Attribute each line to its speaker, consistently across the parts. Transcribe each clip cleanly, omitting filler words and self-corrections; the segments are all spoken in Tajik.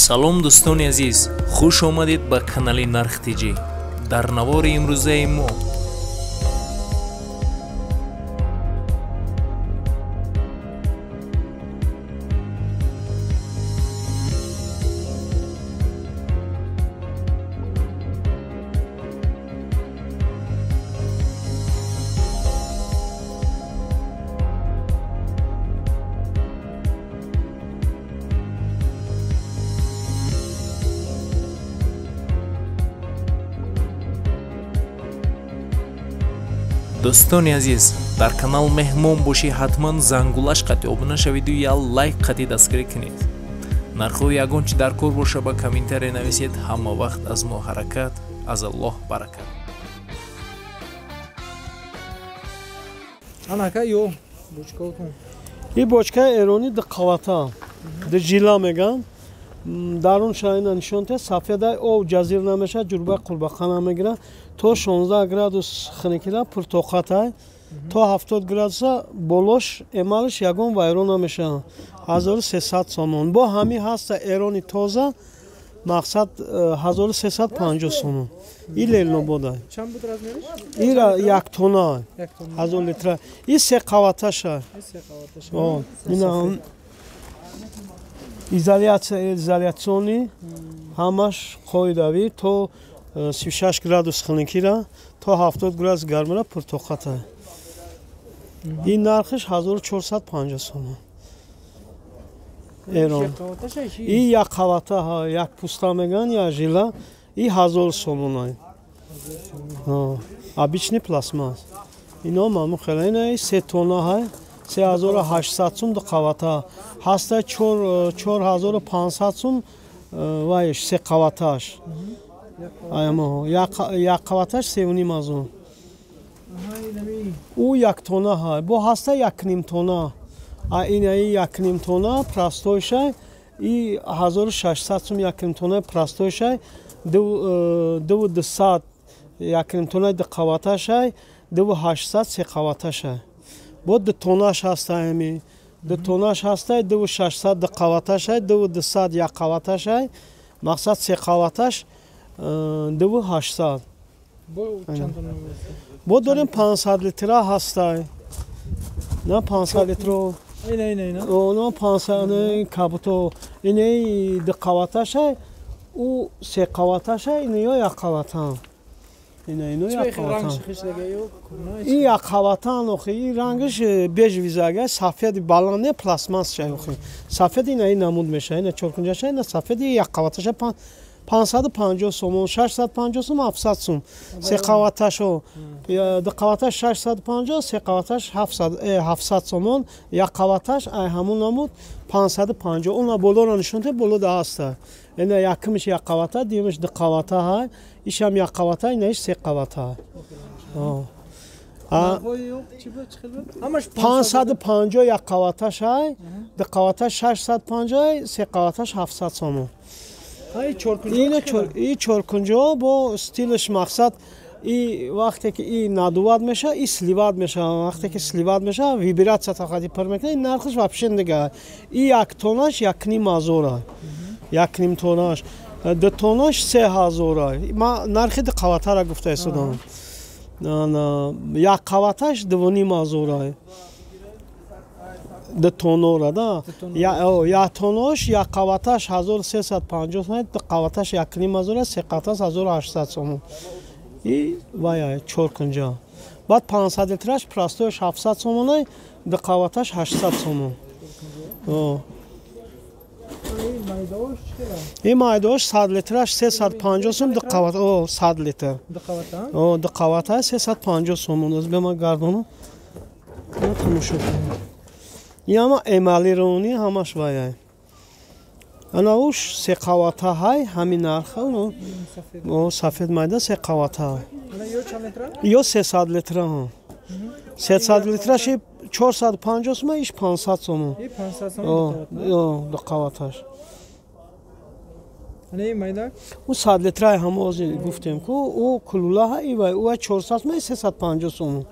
Speaker 1: Салом дӯстони азиз, хуш омадед ба канали Нарх ТЖ. Дар навори имрӯзаи мо дӯстони азиз, дар канал меҳмон бошӣ, ҳатман зангулаш қатъи обуна шавиду я лайк қатъи дастгирӣ кунед. Нархҳои ягон чи дар кор боша ба комментария нависед. Ҳама вақт аз мо ҳаракат, аз Аллоҳ баракат.
Speaker 2: Анака ё бочкаотон.
Speaker 3: И бочкаи эронӣ ду қавата, ду жила меган. Дарун шаина нишон те сафеда об ҷазир намеша, ҷурба қурбақа намегира. То 16 градус хунукира пуртоқатай, то 70 градуса болош эмалш ягон вайрон намеша. 1300 сомон. Бо ҳами ҳаста эрони тоза, мақсад 1350 сомон. И лелнобода.
Speaker 2: Чанд буд размериш?
Speaker 3: Ира як тона, 1000 литра. И се қаваташа. О, ина изоляция, изоляциони ҳамаш қоидавӣ то 36 градус хунукира, то 70 градус гармира пуртоқата. Ин нархиш 1450 сомон. Эрон. И як қавата, як пуста меган, як жила, и 1000 сомон. Обычный пластмасс. Ино маму хела, ина се тона ҳай. 3800 сум ду қавата. Ҳаста 4500 сум вайш се қаваташ. Аямо як қаваташ 3.5 азон. Ӯ як тона ҳай. Бо ҳаста 1.5 тона. А инаи 1.5 тона простойшай и 1600 сум 1.5 тона простойшай, 2200 1.5 тона ду қаваташай, 2800 се қаваташай. Бо ду тонаш ҳаста ами. Ду тонаш ҳаста 2600 ду қаваташай, 2200 як қаваташай, мақсад се қаваташ 2800. Бо дорем 500 литра ҳастай. На 500 литро.
Speaker 2: Ина.
Speaker 3: О, 500 кабуто. Ина ду қаваташай, ӯ се қаваташай, ина ё як қаватан. Ина як қаватан. И як қаватан охи, и рангаш бежевый зага, сафеди баланд не пластмасс шай охи. Сафеди ина и намуд меша, ина чоркунҷаша, ина сафеди як қаваташа 550 сомон, 650 сом, 700 сом. Се қаваташо, ду қаваташ 650, се қаваташ 700 сомон, як қаваташ ай ҳамун намуд 550. Она болоро нишон те, боло да ҳаста. Ина якимиш як қавата, дуюмиш ду қавата ҳай, ишам як қавата, ина иш се қавата. 550 як қаваташ ҳай, ду қаваташ 650, се қаваташ 700 сомон. И чоркунҷо бо стилш мақсад и вақте ки и надуват меша, и сливат меша. Вақте ки сливат меша, вибратсия тақати пур мекунад, и нархш вообще дига. И як тонаш 1.5 ҳазора. 1.5 тонаш. Ду тонаш 3 ҳазора. Ма нархи ду қаватара гуфта истодам. Як қаваташ 2.5 ҳазора. Ду тонора да. Як тонош як қаваташ 1350 сомон, ду қаваташ 1.5 ҳазора, се қаваташ 1800 сомон. И вай чоркунҷа. Баъд 500 литраш простойш 700 сомонай, ду қаваташ 800 сомон. И майдош 100 литраш 350 сом, ду қават, о 100 литр. О, ду қавата 350 сомон. Оз бема гардону. На тамошо кунем. И ҳама эмалиронӣ ҳамаш ваяй. Ана уш се қавата ҳай, ҳамин нарха, о сафед майда се қавата. Ё 300 литра. 300 литраши 450 сом, иш 500 сом. О, ду қаваташ. Ӯ 100 литраи ҳама ози гуфтем ку, ӯ кулула ҳай, вай ӯ 400 сом, 350 сом.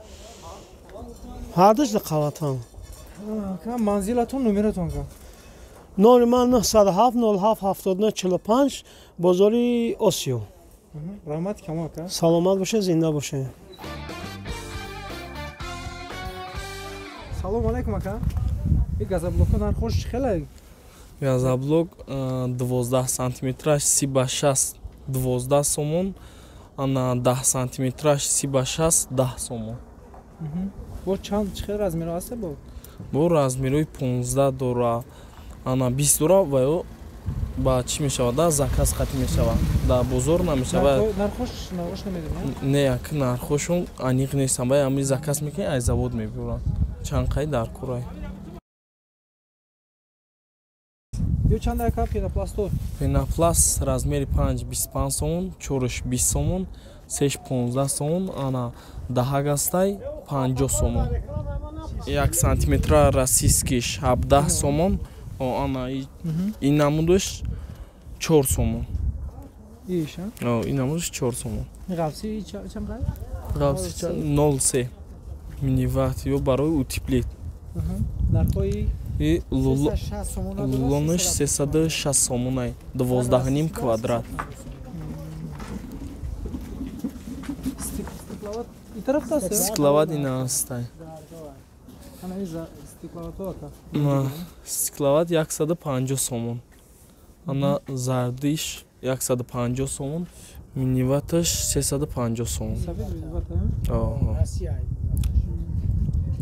Speaker 3: Ҳардуш ду қаватан.
Speaker 2: Манзилатон, номератон ка?
Speaker 3: Номери ман 907 07 79 45 бозори Осиё.
Speaker 2: Раҳмат камо ака.
Speaker 3: Саломат бошед, зинда бошед.
Speaker 2: Салом алейкум ака. Ин газоблокҳо нархош чӣ хеле?
Speaker 4: Газоблок 12 сантиметраш 30 ба 60 12 сомон, ана 10 сантиметраш 30 ба 60 10 сомон.
Speaker 2: Бо чанд чӣ хел размерҳо ҳаста бо?
Speaker 4: Бо размерҳои 15 дора, ана 20 дора ва ё ба чӣ мешавад? Да заказ қатӣ мешавад. Да бозор намешавад.
Speaker 2: Нархош намедонам?
Speaker 4: Не, як нархошон аниқ нестам. Баъд ҳамин заказ мекунӣ, аз завод мебуранд. Чанд қай дар курай.
Speaker 2: Ё чанд ака пенопласто?
Speaker 4: Пенопласт размери 5 25 сомон, 4 20 сомон, 3 15 сомон, ана 10 гастай 50 сомон. 1 сантиметра российскиш 17 сомон, ана ин намудаш 4 сомон.
Speaker 2: Иш,
Speaker 4: а? Ин намудаш 4 сомон.
Speaker 2: Ғафси чанд қай?
Speaker 4: Ғафси 0.3 миниват ё барои утеплит.
Speaker 2: Нархои
Speaker 4: лулонаш 360 сомонай, 12,5 квадрат. Стекловат ина ҳастай. Стекловат 150 сомон. Ана зардиш 150 сомон, миниваташ 350 сомон.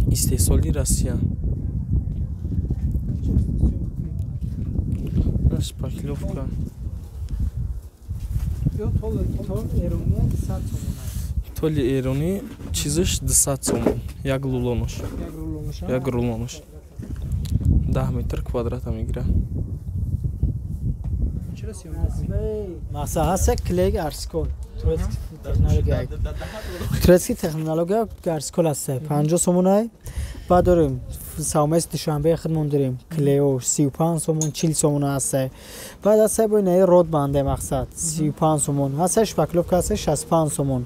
Speaker 4: Истеҳсоли Россия. Шпаклёвка. Толи эронӣ чизаш 200 сомон, як лулонаш. Як рулонаш. 10 метр квадрата мегирад.
Speaker 5: Маса ҳаст клей арскол. Турецкий технология арскол ҳаст. 50 сомонай. Баъд дорем саумес душанбе худмон дорем клео 35 сомон 40 сомон ҳаст. Баъд ҳаст бо инаи род банде мақсад 35 сомон ҳаст, шпаклёвка ҳаст 65 сомон.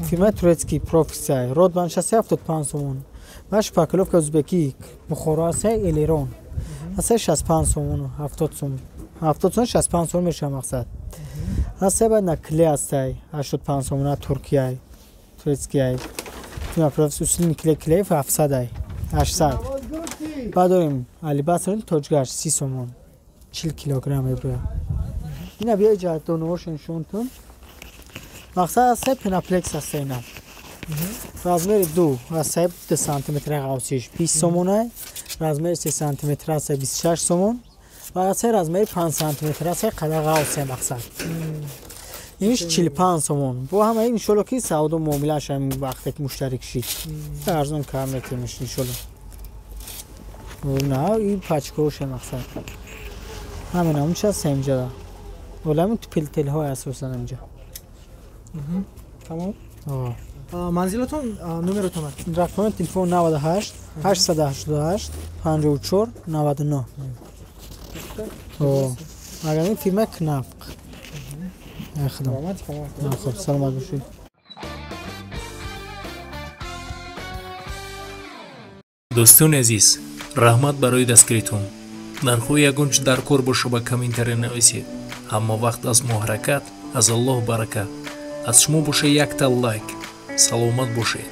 Speaker 5: Фирмаи турецкий профисай род банд 75 сомон. Ва шпаклёвка узбекӣ Бухоро ҳаст элерон ҳаст 65 сомон 70 сомон. 70 сомон 65 сомон мешавад мақсад. Ҳаст баъд на кле ҳастай 85 сомона Туркияй турецкияй. Усилин клей клей 700 800. Баъд дорем алибас тоҷгаш 30 сомон 40 килограмм меброяд. Ина биё иҷа донаҳошо нишонтон. Мақсад ҳаст пеноплекс ҳаст ина. Размери 2 ҳаст 2 сантиметр ғавсиш 20 сомона, размери 3 сантиметр ҳаст 26 сомон ва ҳаст размери 5 сантиметр ҳаст қадар ғавсе мақсад. Инш 45 сомон. Бо ҳама иншолло ки савдо муомилааш ҳам вақте ки муштарик шид. Арзон кам метимеш иншолло. На, ин пачкош мақсад. Ҳамин ҳам ча семҷа. Олами пилтелҳо асосан инҷа.
Speaker 2: Тамом. Манзилатон номеротон?
Speaker 5: Рақами телефон 98 888 54 99. Агар ин фирма Кнафқ. Хуб, саломат бошед.
Speaker 1: Дӯстони азиз, раҳмат барои дастгиритон. Нархҳои ягон чи дар кор боша ба комментария нависед. Ҳама вақт аз мо ҳаракат, аз Аллоҳ баракат. Аз шумо боша якта лайк. Саломат бошед.